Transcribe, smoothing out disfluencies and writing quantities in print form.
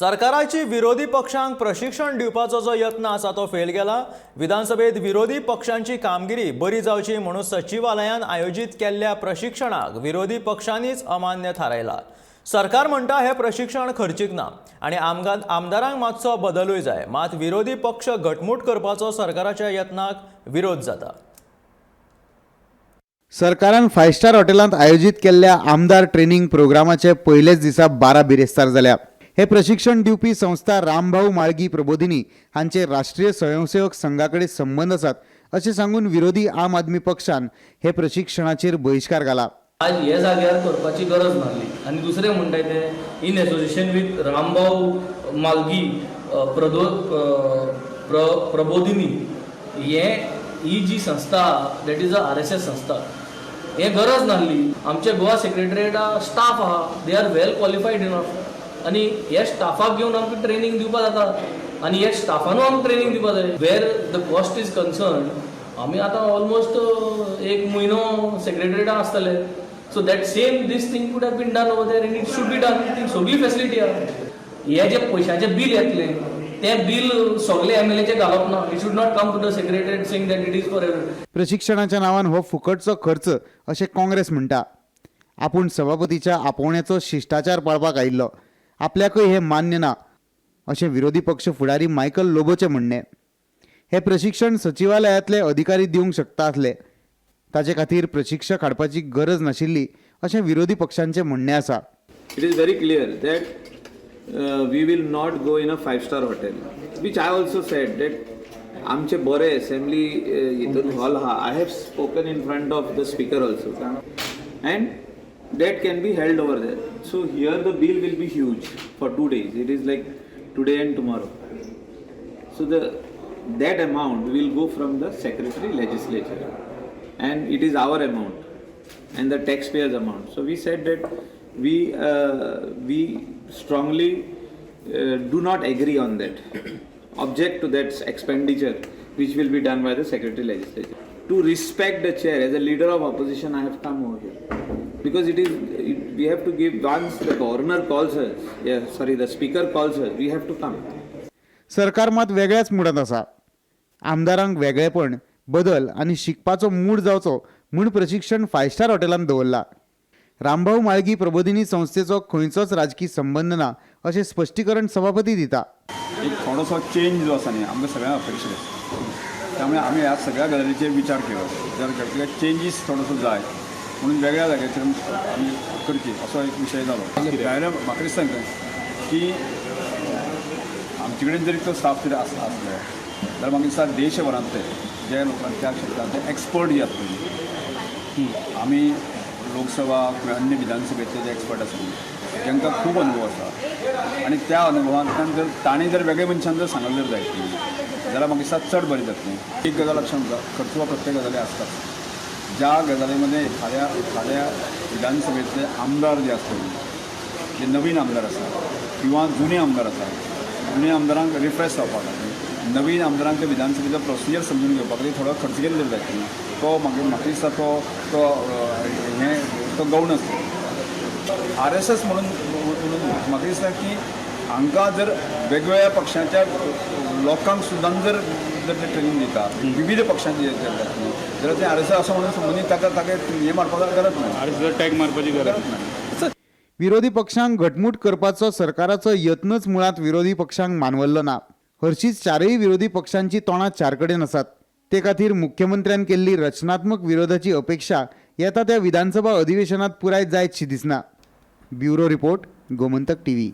सरकाराची विरोधी पक्षांक प्रशिक्षण दिवपाचो जो यत्न आसा तो फेल गेला. विधानसभेत विरोधी पक्षांची कामगिरी बरी जावची म्हणून सचिवालयान आयोजीत केल्ल्या प्रशिक्षणाक विरोधी पक्षांनीच अमान्य थारायला. सरकार म्हणटा, हें प्रशिक्षण खर्चीक ना आनी आमदारांक मातसो बदलूय जाय. मात विरोधी पक्ष घटमूट करपाचो सरकाराच्या यत्नाक विरोध जाता. सरकारान फायव स्टार हॉटेलांत आयोजीत केल्ल्या आमदार ट्रेनिंग प्रोग्रामाचे पयलेच दिसा 12 बिरेस्तार जाल्या. हे प्रशिक्षण दिवपी संस्था रामभाऊ माळगी प्रबोधिनी हांचे राष्ट्रीय स्वयंसेवक संघा कडेन संबंद आसात, अशें सांगून विरोधी आम आदमी पक्षान हे प्रशिक्षणाचेर बहिश्कार घाला. आज हे जाग्यार करपाची गरज नासली. आनी दुसरें म्हणटाय ते इन एसोसिएशन विथ रामभाऊ मालगी प्रदो प्र प्रबोधिनी हे ही जी संस्था, that is a RSS संस्था. हे गरज नासली. आमचे गोवा सेक्रेटरिएटा स्टाफ आहा, they are well qualified enough आनी हे स्टाफाक घेवन आमकां ट्रेनींग दिवपा जाता आनी हे स्टाफानूय आमकां ट्रेनींग दिवपा जाय. Where the cost is concern, आमी आतां ऑलमोस्ट एक म्हयनो सेक्रेटरिएटान आसतले, so that same this thing could have been done over there and it should be done. ती सगळी फेसिलिटी आहा. हे जे पयशांचें बील येतलें, तें बील सगळे एमएलएचे घालप ना. It should not come to the secretariat saying that it is for प्रशिक्षणाच्या नावान हो फुकटचो खर्च अशें काँग्रेस म्हणटा. आपूण सभापतीच्या आपोवण्याचो शिश्टाचार पाळपाक आयिल्लो, आपल्याकय हें मान्य ना, अशें विरोधी पक्ष फुडारी मायकल लोबोचें म्हणणें. हें प्रशिक्षण सचिवालयांतले अधिकारी दिवंक शकता आसले, ताचे खातीर प्रशिक्षक हाडपाची गरज नाशिल्ली, अशें विरोधी पक्षांचें म्हणणें आसा. It is very clear that we will not go in a five star hotel, which I also said that आमचे बरे असेंब्ली हितून हॉल आहा. I have spoken in front of the speaker also and that can be held over there. So here the bill will be huge for 2 days. It is like today and tomorrow. So the that amount will go from the secretary legislature, and it is our amount and the taxpayers' amount. So we said that we strongly do not agree on that, object to that expenditure which will be done by the secretary legislature. To respect the chair, as a leader of opposition, I have come over here because we have to give, once the governor calls us, yeah, sorry, the speaker calls us, we have to come. सरकार मात वेगळ्याच मुडांत आसा. आमदारांक वेगळेपण, बदल आनी शिकपाचो mood जावचो म्हूण प्रशिक्षण फायव स्टार हॉटेलांत दवरला. रामभाऊ माळगी प्रबोधिनी संस्थेचो खंयचोच राजकी संबंद ना, अशें स्पश्टीकरण सभापती दिता. एक थोडोसो चेंज जो आसा न्ही, आमकां सगळ्यांक अपेक्षीत आसा. त्यामुळे आमी ह्या सगळ्या गजालीचेर विचार केलो जर चेंजीस थोडोसो जाय म्हणून वेगळ्या जाग्याचेर आमी करची असो एक विशय जालो. जाल्यार म्हाका दिसता की आमचे कडेन जरी तो स्टाफ जरी आसलो जाल्यार म्हाका दिसता देशभरांतले जे लोकांक त्या क्षेत्रांतले एक्सपर्ट जे आसता न्ही, आमी लोकसभा किंवा अन्य विधानसभेतले जे एक्सपर्ट आसा न्ही, तांकां खूब अनुभव आसा आनी त्या अनुभवांतल्यान जर तांणी जर वेगळे मनशान जर सांगलें जर जायत न्ही जाल्यार म्हाका दिसता चड बरें जातलें. एक गजाल लक्षांत उरता, खर्च हो प्रत्येक गजाली आसताच. ज्या गजालीमध्ये एखाद्या एखाद्या विधानसभेतले आमदार जे आसता न्ही, जे नवीन आमदार आसा किंवा जुने आमदार आसा, जुने आमदारांक रिफ्रेश जावपा खातीर, नवीन आमदारांक ते विधानसभेचो प्रोसिजर समजून घेवपा खातीर थोडो खर्च केल्लो जायत न्ही, तो म्हाका म्हाका दिसता तो तो हें तो गौण आसता. आरएसएस म्हणून म्हणून म्हाका दिसता की हांकां जर वेगवेगळ्या पक्षाच्या लोकांक सुद्दां जर जर ते ट्रेनींग दिता, विविध पक्षांचे जे जाता न्ही, जाल्यार ते आरएसएस असो म्हणून संबंदीत ताका ताका हें मारपाक गरज ना. आरएसएस टॅग मारपाची गरज ना. विरोधी पक्षांक घटमूट करपाचो सरकाराचो यत्नच मुळांत विरोधी पक्षांक मानवल्लो ना. हरशींच चारय विरोधी पक्षांची तोंडां चार कडेन आसात. ते खातीर मुख्यमंत्र्यान केल्ली रचनात्मक विरोधाची अपेक्षा येता त्या विधानसभा अधिवेशनात पुराय जायतशी दिसना. Bureau report, Gomantak TV.